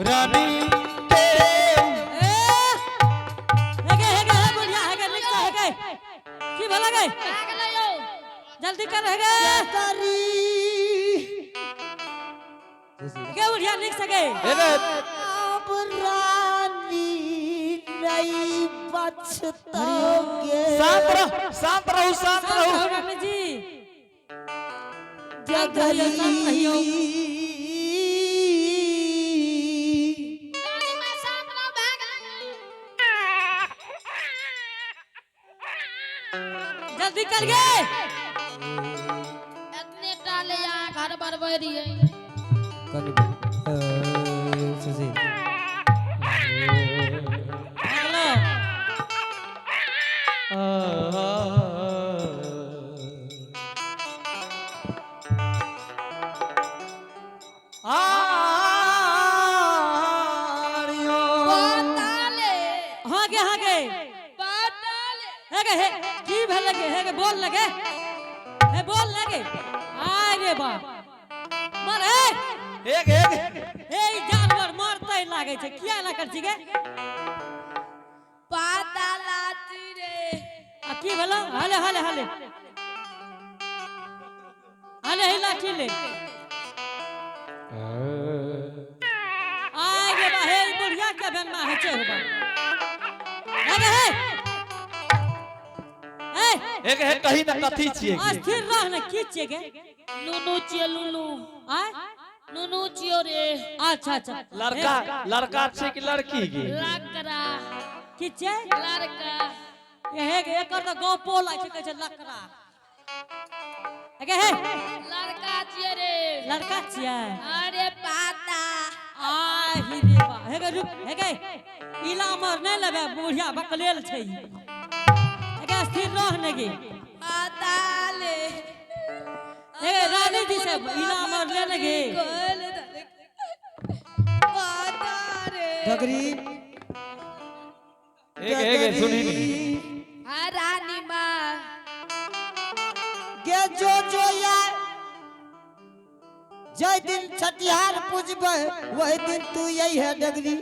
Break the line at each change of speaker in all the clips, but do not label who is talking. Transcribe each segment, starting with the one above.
रानी के।
ए हेगे हेगे हे बुढ़िया हेगे निकल हेगे की भला गए
भए गेलै यौ।
जल्दी कर हेगे
करी
हेगे बुढ़िया निक सके।
एगे
अब रानी नहीं बचतोगे।
शांत रहो, शांत रहो, शांत
शांत
रहो।
रहो रानी जी।
जगरी
रानी माँ शांत रहो, भए गेलै।
जल्दी कर गे।
एतने टा ले अहाँ घर बढ़बै रहियै।
सुशील
हेलो।
आरियो।
पाताले।
हाँ गे हाँ गे।
पाताले।
हेगे हे की भेल गे हेगे बोल लगे हे बोल लगे आय रे बाप मर हे।
एक एक
हे ई जानवर मरते लागे छै किया एना कर छी गे?
पातालाती रे।
आ की भेलो? हाले हाले हाले हाले हे लाठी ले आय रे बा हे ई बुढ़िया के भेल मा हे छै हो बा हेगे हे ए
एक हे कहीं ना कथी छियै के।
अस्थिर रह ने की छियै गे?
नुनू छियै नुनू।
आय
नुनू छियो रे।
अच्छा अच्छा।
लड़का लड़का छै कि लड़की के?
लकड़ा।
की छियै?
लड़का।
हे गे एकर तऽ गपो लागै छै कहै छै लकड़ा हेगे हे।
लड़का छियै रे।
लड़का छियै?
अरे पाता।
आ ही रे बा हेगे रुक हेगे इला मर नहि लेबै बुढ़िया बकलेल छै ई। हेगे स्थिर रह ने गे।
पाताले।
हेगे रानी जी से इला मर ले ने गे।
पाता रे।
डगरी।
एक एक सुनी नी।
हाँ रानी माँ।
गे जो जो यार जय दिन छठिहार पूजबै वही दिन तू यही है डगरी।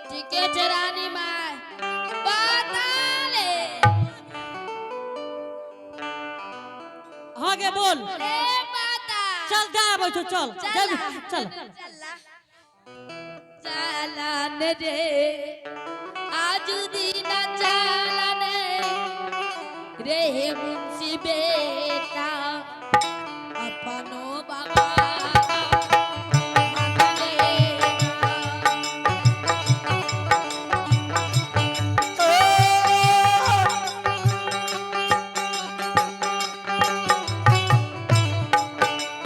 ठीके छै रानी माँ। पाताले।
हाँ गे बोल।
रे पाता।
चल जा आबै छौ चल जल्दी चल।
चला चलन रे आज दिन चलन रे मुंशी बेटा अपनो बाबा मन लेना।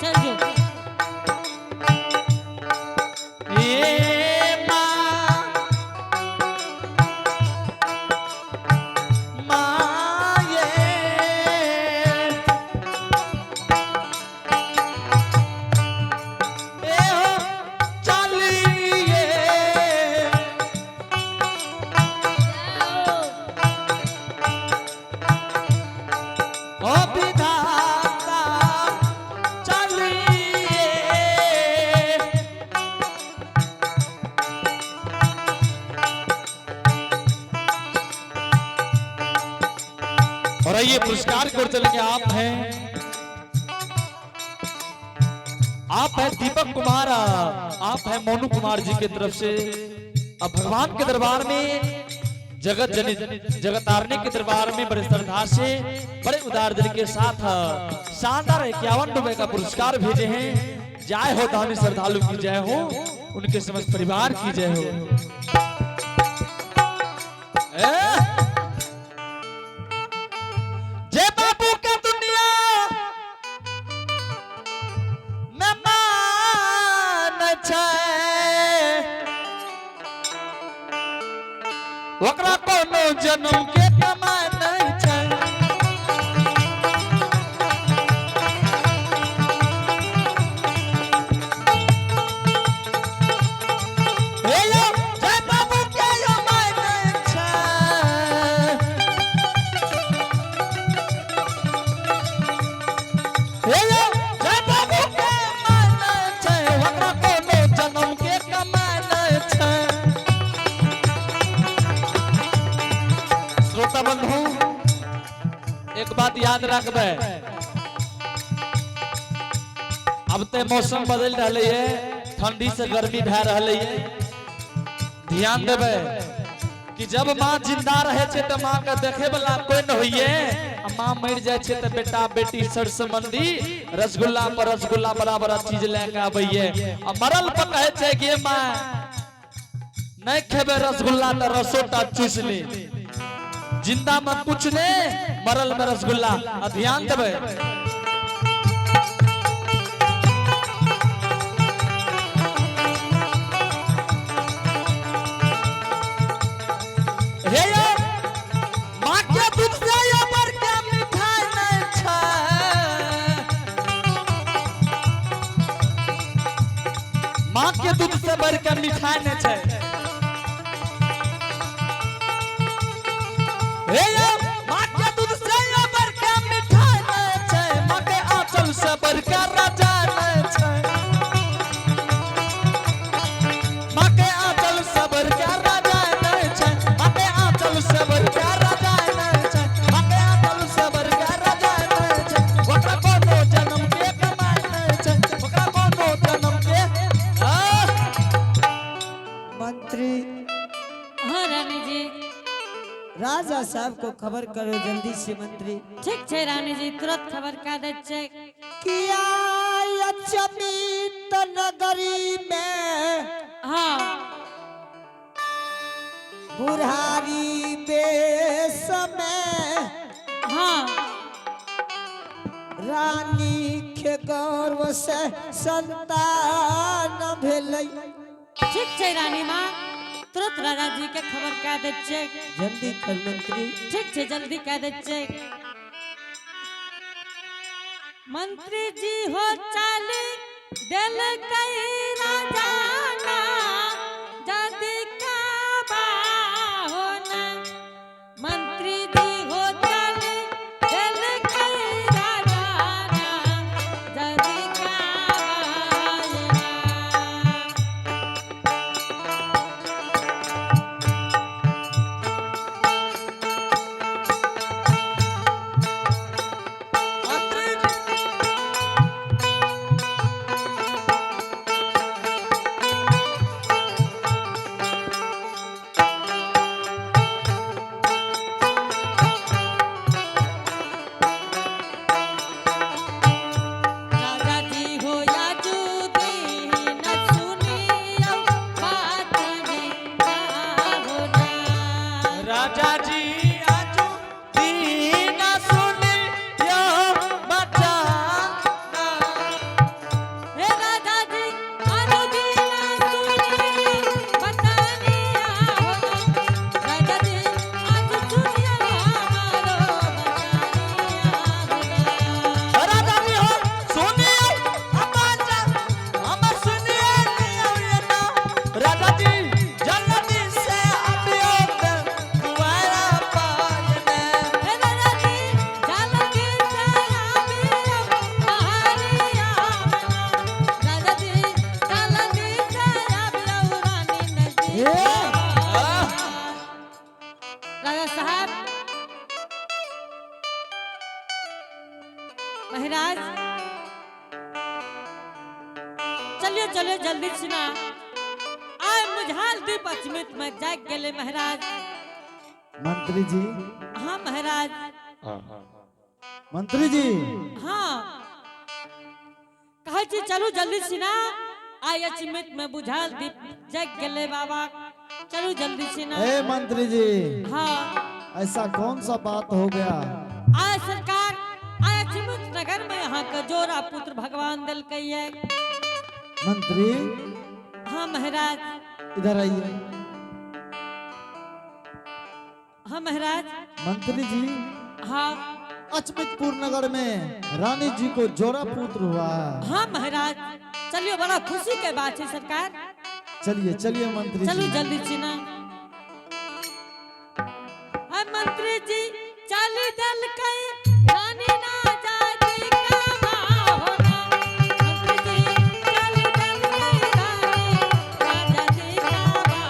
चल जो।
ए माँ माँ ये ए हो चलिए।
जाओ।
ओ विधाता चलिए। और ये पुरस्कार को चलेंगे आप हैं दीपक कुमार, आप हैं मोनू कुमार जी की तरफ से। अब भगवान के दरबार में जगत जन जगत तारने के दरबार में बड़े श्रद्धा से बड़े उदार दिल के साथ शानदार 51 रुपए का पुरस्कार भेजे हैं। जय हो दानी श्रद्धालु की जय हो, उनके समस्त परिवार की जय हो। ए! जय बाबू का दुनिया में मान छै ओकरा कोनो जन्म के कमाई नहीं छै। हे यौ, जय बाबू के यौ मान छै। हे यौ, जय बाबू के मान छै ओकरा कोनो जन्म बात याद रखबे। अब ते मौसम बदल रहा है, ठंडी से गर्मी भै रहा है। ध्यान देबे कि जब माँ जिंदा रहे छे तो माँ के देखे वाला कोई न होइए, आ माँ मर जाए छे तो बेटा बेटी सर संबंधी रसगुल्ला पर रसगुल्ला बड़ा बड़ा चीज लेके आबैये। आ मरल पर कहे छे कि माँ नहीं खेबे रसगुल्ला तो रसोटा चूस ले। जिंदा में कुछ ने, मरल में रसगुल्ला। आ ध्यान देबे। हे यो, माँ के दूध से यो बड़का मिठाई नहीं छै। माँ के दूध से बड़का मिठाई नहीं छै। हे यो, माँ के दूध से यो बड़का मिठाई नहीं छै। माँ के आंचल से बड़का राजा नहीं छै। माँ के आंचल से बड़का राजा नहीं छै। माँ के आंचल से बड़का राजा नहीं छै। माँ के आंचल से बड़का राजा नहीं छै। ओकरा कोनो जन्म के कमाई नहीं छै। ओकरा कोनो जन्म के
मंत्री।
हाँ रानी जी।
राजा साहब को खबर करो जल्दी से मंत्री।
ठीक छै रानी जी, तुरंत खबर कह दै छै।
किया अचमित नगरी में
हाँ।
बुढ़ारी बेस में
हाँ।
रानी के गौरव से संतान भेलै।
ठीक छै रानी माँ, तुरंत राजा जी के खबर कह दै छै।
जल्दी कर मंत्री।
ठीक छै, जल्दी कह दै छै। मंत्री जी हो चाली दिल कई राजा ना जदी का होना। मंत्री जी हो चाली दिल कई राजा ना जदी का होना।
मंत्री जी।
राजा जी हो या जुदी न सुनियो बात नहीं होना।
राजा जी आजू दीन सुनियो बचाना।
हे राजा जी आजू दीन सुनियो बचानिया होना। राजा जी आजू सुनियो हमारो बचानिया होना।
राजा जी हो सुनियो अबाजा हम सुनिए लियो ये ना। राजा जी जल्दी से अबियो दुआरा पायने।
हे राजा जी जल्दी से आबियो पहाड़िया होना। राजा जी जल्दी से आबियो रानी नदी। राजा साहब, महाराज, चलियो चलियो जल्दी सुना। आय मुझाल दीप अचमित में जाग गेले महाराज।
मंत्री जी।
हाँ महाराज।
मंत्री जी।
हाँ, कहै छी चलू जल्दी सिना। आय अचमित में बुझाल दीप जाग गेले बाबा, चलू जल्दी सिना।
ए मंत्री जी।
हाँ।
ऐसा कौन सा बात हो गया?
आय सरकार, आय अचमित नगर में यहाँ का जोरा पुत्र भगवान दिल है।
मंत्री।
हाँ महाराज।
इधर आइए।
हाँ महाराज।
मंत्री जी।
हाँ।
अचमितपुर नगर में रानी जी को जोरा पुत्र हुआ है।
हाँ महाराज, चलिए बड़ा खुशी के बात है सरकार।
चलिए चलिए मंत्री
चलो
जी।
जल्दी चिना। अरे मंत्री जी चली दल कई रानी ना जाती का होना। मंत्री जी चली दल कई रानी ना जाती का होना।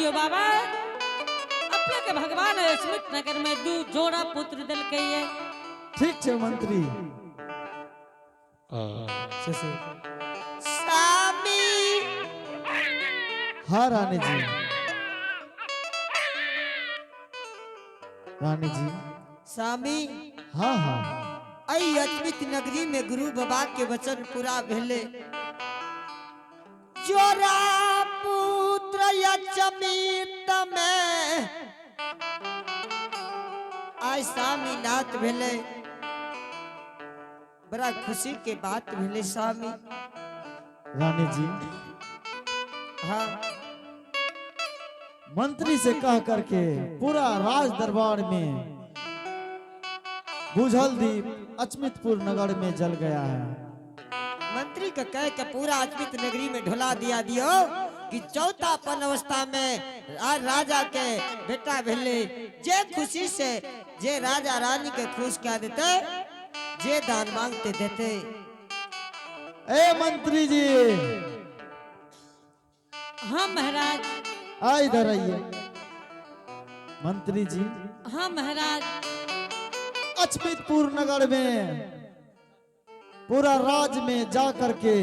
करियो बाबा, अपने के भगवान स्मित नगर में दू जोड़ा पुत्र दिलकै ये।
ठीक छै मंत्री।
स्वामी।
हाँ रानी जी, रानी जी।
स्वामी।
हाँ हाँ।
अई अचमित नगरी में गुरु बाबा के वचन पूरा भेले, जोरा पुत्र अचमित में आय स्वामी नाथ भेले। बड़ा खुशी के बात भेले स्वामी।
रानी जी।
हाँ।
मंत्री से कह करके पूरा राज दरबार में बुझल दीप अचमितपुर नगर में जल गया है।
मंत्री के कह के पूरा अचमित नगरी में ढोला दिया दियो कि चौथापन अवस्था में राजा के बेटा भेले, जे खुशी से जे राजा रानी के खुश कर देते, जे दान मांगते देते।
ए मंत्री जी।
हाँ महाराज।
आ इधर आइए मंत्री जी।
हाँ महाराज।
अचमितपुर नगर में पूरा राज में जा करके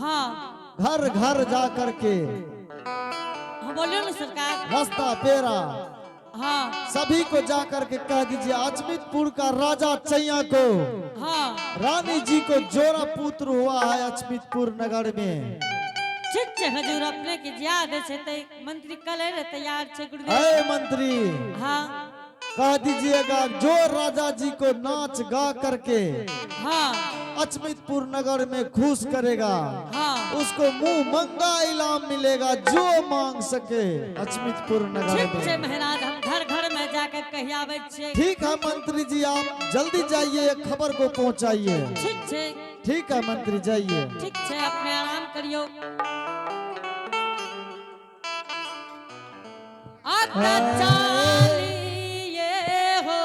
हाँ।
घर घर जा करके
हाँ, बोलियो ना सरकार।
रास्ता पेरा
हाँ।
सभी को जा करके कह दीजिए, अचमितपुर का राजा चैया को
हाँ।
रानी जी को जोड़ा पुत्र हुआ है अचमितपुर नगर में।
ठीक छै हजूर, अपने के याद छै ते मंत्री कल रे तैयार छै गुरुदेव।
अरे मंत्री।
हाँ।
कह दीजिएगा, जो राजा जी को नाच गा करके
हाँ।
अचमितपुर नगर में खुश करेगा,
हाँ।
उसको मुंह मंगा इनाम मिलेगा, जो मांग सके अचमितपुर नगर
ठीक छै
में।
महाराज, हम घर घर में जाकर कहियाबै छियै।
ठीक है मंत्री जी, आप जल्दी जाइए, खबर को पहुंचाइए।
ठीक छै।
ठीक है मंत्री, जाइए।
ठीक छै, अपने आराम करियो। आता चालिए हो।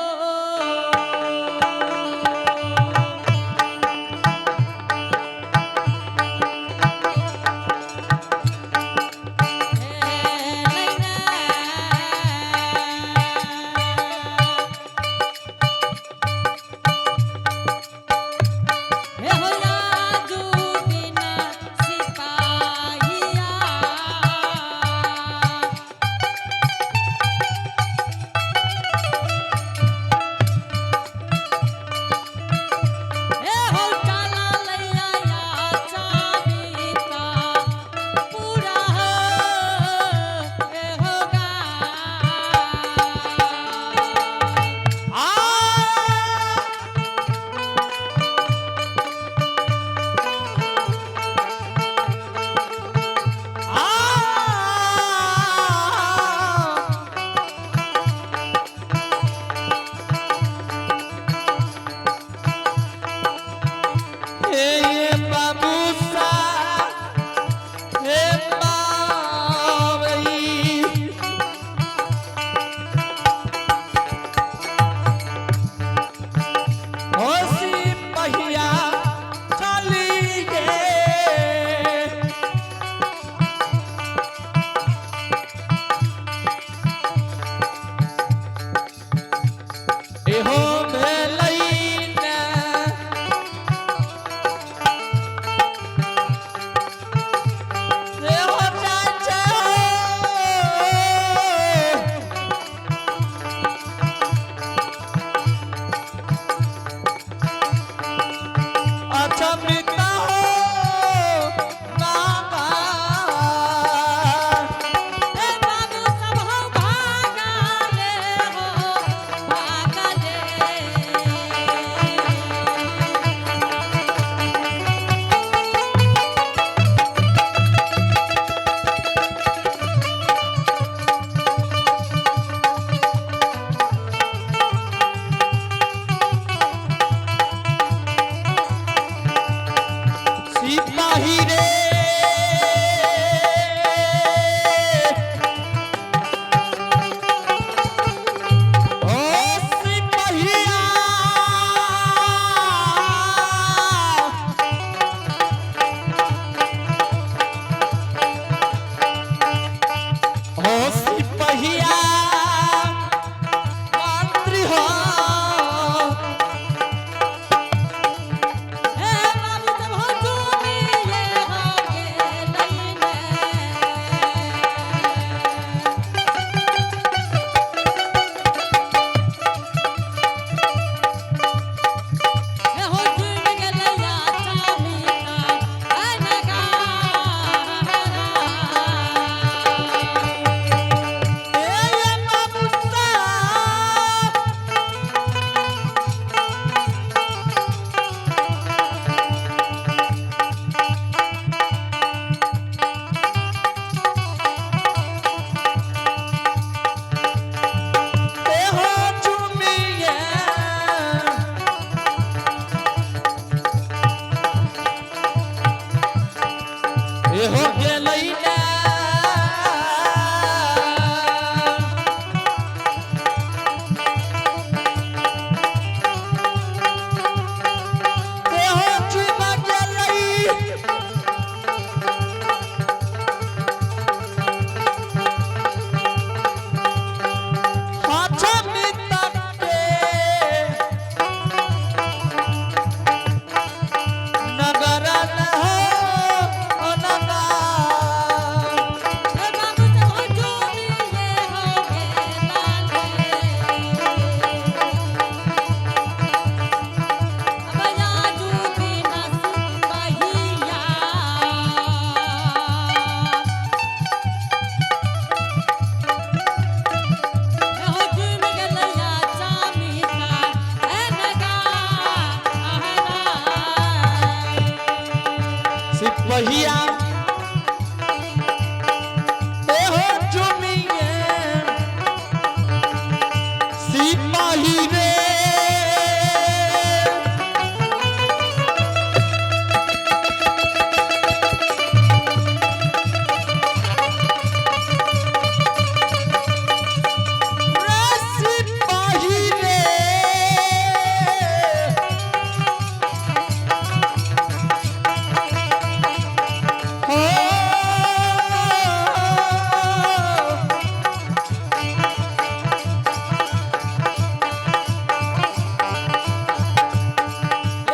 हे नैना। हे हो राजू बिना सिपाहिया।
सिपाही रे। रे सिपाही रे। हो।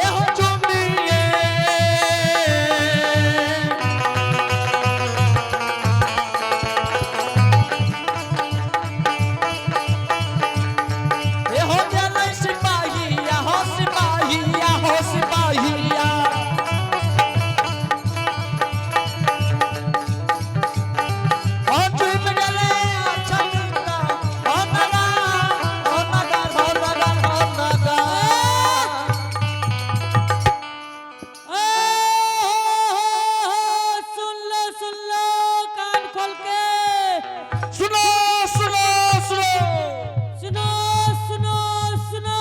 एहो चुनिए। एहो जलै सिपाहिया हो सिपाहिया हो सिपाहिया। हो चुप गेलै छंदा, हो नगा, हो नगा, हो नगा, हो नगा।
ओ, सुन लो सुन लो कान खोल के।
सुनो सुनो सुनो।
सुनो सुनो सुनो।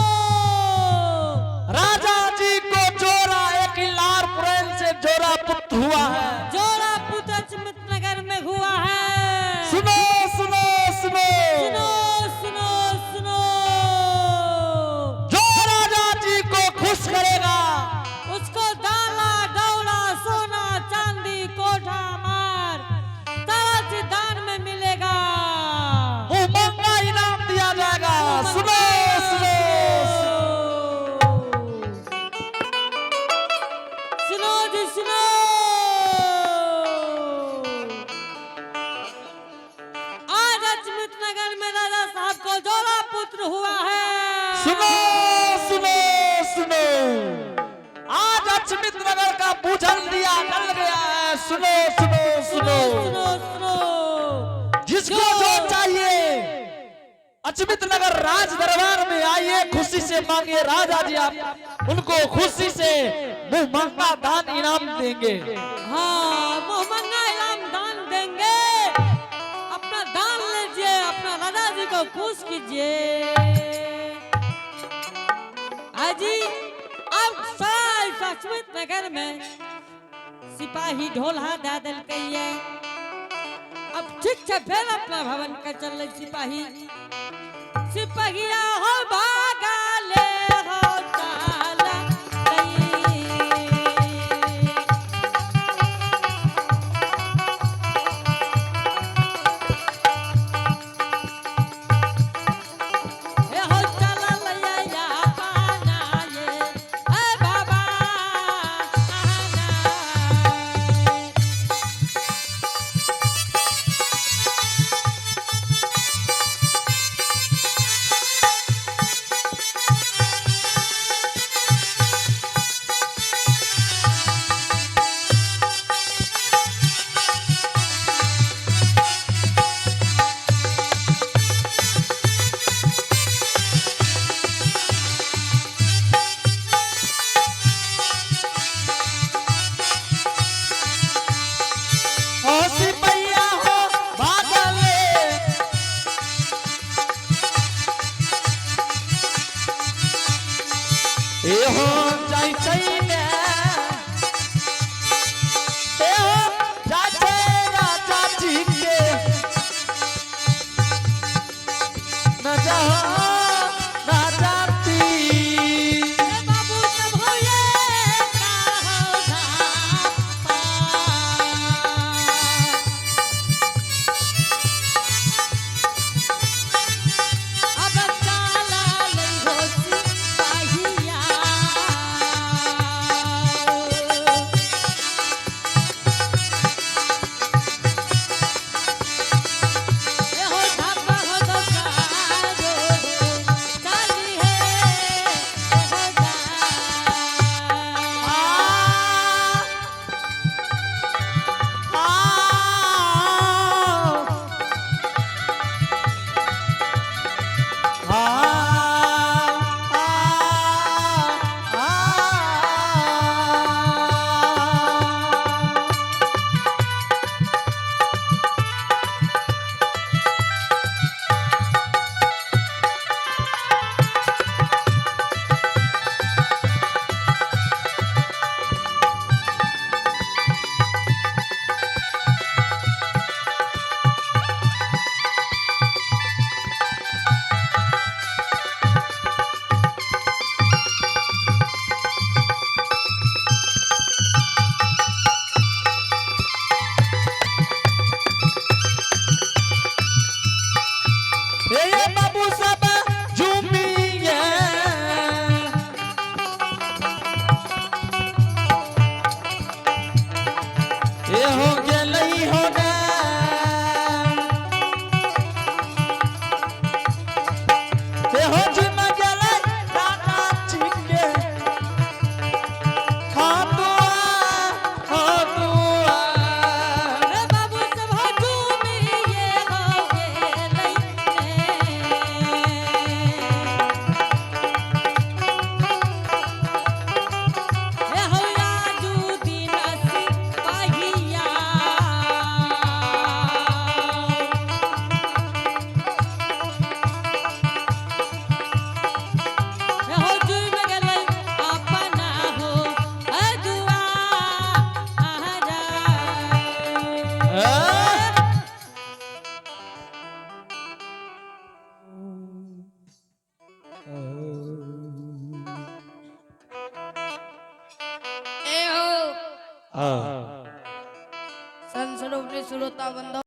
राजा जी को जोरा एक लार पुरैल से जोरा पुत्र हुआ है।
जोरा पुत्र अचमित नगर में हुआ है।
सुनो सुनो सुनो।
सुनो सुनो सुनो।
जो राजा जी को खुश करेगा
उसको दाला दौला सोना चांदी कोठा मार सारा चीज दान में मिलेगा।
वो महंगा इनाम दिया जाएगा। सुनो सुनो
सुनो जी सुनो। आज अजमित नगर में राजा साहब को जोड़ा पुत्र हुआ है।
सुनो सुनो सुनो। आज अचमित नगर का बूझल दिया नल गया है। सुनो सुनो सुनो।
सुनो सुनो।
जिसको जो चाहिए अचमित नगर राज दरबार में आइए, खुशी से मांगिए। राजा जी आप उनको खुशी से मुंह मांगा दान इनाम देंगे।
हाँ, मुंह मंगा इनाम दान देंगे। अपना दान लीजिए, अपना राजा जी को खुश कीजिए। हाजी अब सारा अचमित नगर में सिपाही ढोला दे दिलकै। अब ठीक से फिर अपना भवन का चल रहे सिपाही। सिपहिया हो भागा ले हो चाला गई। ए हो चला लया या पाना ये, ए बाबा आना।
हो सिपहिया हो भागले। ए हो जाई चैने, ए हो जाचे राजा जी के न जाओ ना जाती।
ए बाबू तब हो ये का हो धापा। अब चाला लई हो सिपाहिया। ए हो धापा हो दो।
ए बाबू सब झूमिए। ए हो गेलई हो ना। ए हो झुम गेलै राधा जी के खातुआ, खातुआ।
रे बाबू सब झूमिए हो गेलै ने। हे हो आजू दिन सिपाहिया। हे हो झूम गेलै अपना हो अदुआ आरा।
ए हो संत श्रोता बंधु।